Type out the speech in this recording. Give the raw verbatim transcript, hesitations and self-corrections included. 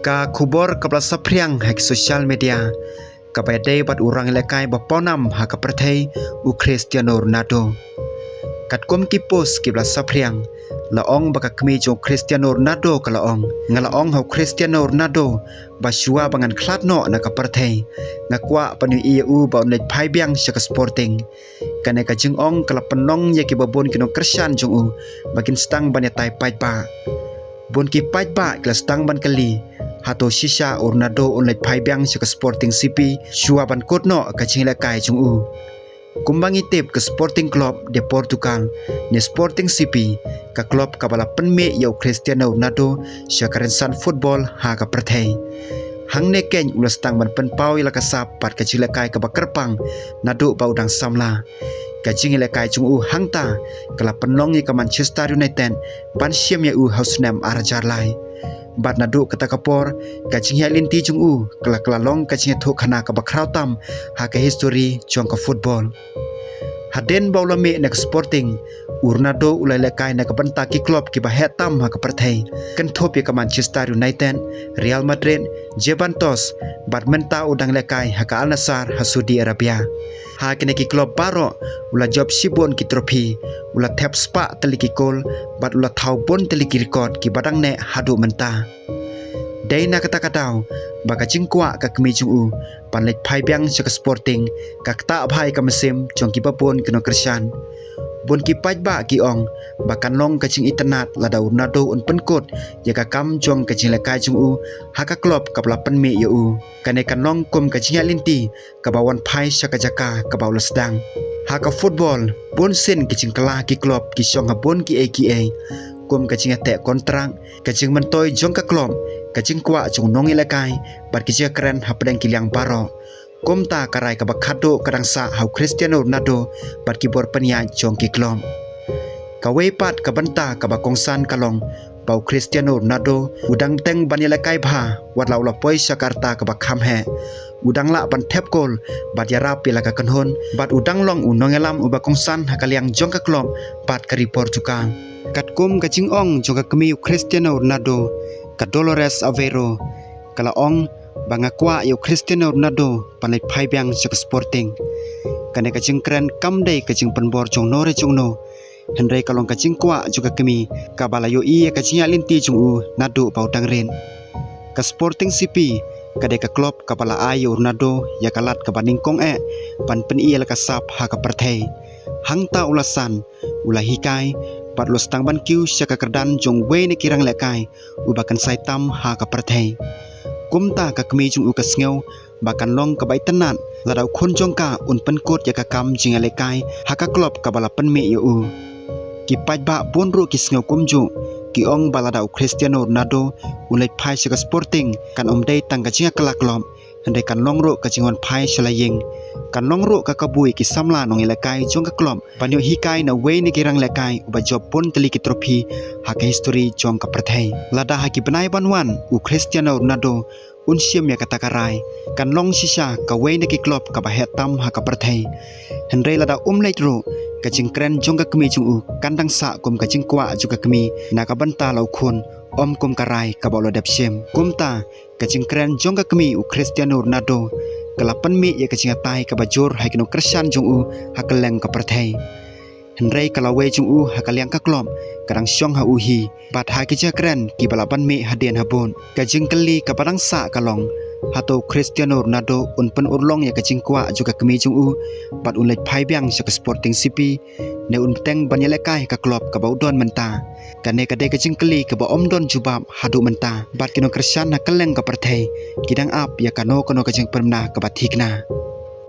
Ka khubor kaba la saphriang ha ki social media kaba ïadei bad u rangïalehkai ba pawnam ha ka pyrthei, u Cristiano Ronaldo. Katkum ki post kiba la saphriang, la ong ba ka kmie jong u Cristiano Ronaldo ka la ong, nga la ong ha u Cristiano Ronaldo ba shuwa ba ngan khlad noh na ka pyrthei, nga kwah ban ïohi ïa u ba un leit phai biang sha ka Sporting. Kane ka jingong ka la pynlong ïa kiba bun ki nongkyrshan jong u ba kin sdang ban ïatai paidbah. Bun ki paidbah ki la sdang ban kylli, hato shisha u Ronaldo un leit phai biang sha ka Sporting C P shuwa ban kut noh ka jingïalehkai jong u? Kumba ngi tip, ka Sporting Club de Portugal ne Sporting C P, ka club kaba la pynmih ïa u Cristiano Ronaldo sha ka rynsan football ha ka pyrthei. Hangne keiñ u la sdang ban pynpaw ïa la ka sap bad ka jingïalehkai kaba kyrpang naduh ba u dang samla. Ka jingïalehkai jong u hangta ka la pynlong ïa ka Manchester United ban shim ïa u ha u snem ar hajar lai. Bad naduh kata ka por, ka jingïaid lynti jong u ka la, ka la long ka jingïathuhkhana kaba khraw tam ha ka histori jong ka football. Hadien ba u la mih na ka Sporting, u Ronaldo u la ïalehkai na ka bynta ki club kiba heh tam ha ka pyrthei, kynthup ïa ka Manchester United, Real Madrid, Juventus, bad mynta u dang ïalehkai ha ka Al Nassr ha Saudi Arabia. Ha kine ki club baroh u la jop shibun ki trophy, u la thep spah tylli ki kol, bad u la thaw bun tylli ki record kiba dang neh haduh mynta. Dei na kata ka daw ba ka jingkwah ka kmie jong u ban leit phai biang sha ka Sporting ka ktah bha ïa ka mynsiem jong kiba bun ki nongkyrshan. Bun ki paidbah ki ong ba kan long ka jingitynnad lada u Ronaldo un pynkut ïa ka kam jong ka jingïalehkai jong u ha ka club kaba la pynmih ïa u. Kane kan long kum ka jingïaid lynti kaba wan phai sha ka jaka kaba u la sdang. Ha ka football, bun sien ki jingkylla ki club ki shong ha bun kiei kiei, kum ka jingïateh kontrak, ka jingmyntoi jong ka club, ka jingkwah jong u nongïalehkai, bad ki jingkren hapdeng ki liang baroh. Kumta ka rai kaba khatduh ka dang sah ha u Cristiano Ronaldo bad ki bor pynïaid jong ki club. Kawei pat ka bynta kaba kongsan ka long ba u Cristiano Ronaldo u dang bteng ban ïalehkai bha, wat la u la poi sha ka rta kaba kham heh. U dang lah ban thep kol bad ïarap ïa la ka kynhun, bad u dang long u nongïalam uba kongsan ha ka liang jong ka club bad ka ri Portugal. Katkum ka jingong jong ka kmie u Cristiano Ronaldo, ka Dolores Aveiro, ka la ong ba nga kwah ïa u Cristiano Ronaldo ban leit phai biang sha ka Sporting. Kane ka jingkren kam dei ka jingpynbor jong no re jong no, hynrei ka long ka jingkwah jong ka kmie kaba la ïohi ïa ka jingïaid lynti jong u naduh ba u dang rit. Ka Sporting C P ka dei ka club kaba la ai ïa u Ronaldo ïa ka lad kaba nyngkong eh ban pyni ïa la ka sap ha ka pyrthei. Hangta u la san, u la hikai, bad u la sdang ban kiew sha ka kyrdan jong uwei na ki rangïalehkai uba kynsai tam ha ka pyrthei. Kumta ka kmie jong u ka sngew ba kan long kaba itynnad lada u khun jong ka un pynkut ïa ka kam jingïalehkai ha ka club kaba la pynmih ïa u. Ki paidbah bun ruh ki sngew kumjuh, ki ong ba lada u Cristiano Ronaldo un leit phai sha ka Sporting, kan ym dei tang ka jingïakylla club, hynrei kan long ruh ka jingwan phai sha la ïing. Kan long ruh ka kabu ïa ki samla nongïalehkai jong ka club ban ïoh hikai na uwei na ki rangïalehkai uba jop bun tylli ki trophy ha ka histori jong ka pyrthei. Lada ha ki bnai ban wan u Cristiano Ronaldo un shim ïa kata ka rai, kan long shisha kawei na ki club kaba heh tam ha ka pyrthei. Hynrei lada um leit ruh, ka jingkren jong ka kmie jong u kan dang sah kum ka jingkwah jong ka kmie na ka bynta la u khun, ym kum ka rai kaba u la dep shim. Kumta, ka jingkren jong ka kmie u Cristiano Ronaldo ka la pynmih ïa ka jingïatai kaba jur ha ki nongkyrshan jong u ha kylleng ka pyrthei. Hynrei ka lawei jong u ha ka liang ka club ka dang shong ha u hi, bad ha ki jingkren kiba la ban mih hadien habud. Ka jingkylli kaba dang sah ka long, hato u Cristiano Ronaldo un pynurlong ïa ka jingkwah jong ka kmie jong u bad un leit phai biang sha ka Sporting C P, ne un bteng ban ïalehkai ha ka club kaba u don mynta? Kane ka dei ka jingkylli kaba ym don jubab haduh mynta, bad ki nongkyrshan ha kylleng ka pyrthei ki dang ap ïa kano kano ka jingpynbna kaba thikna.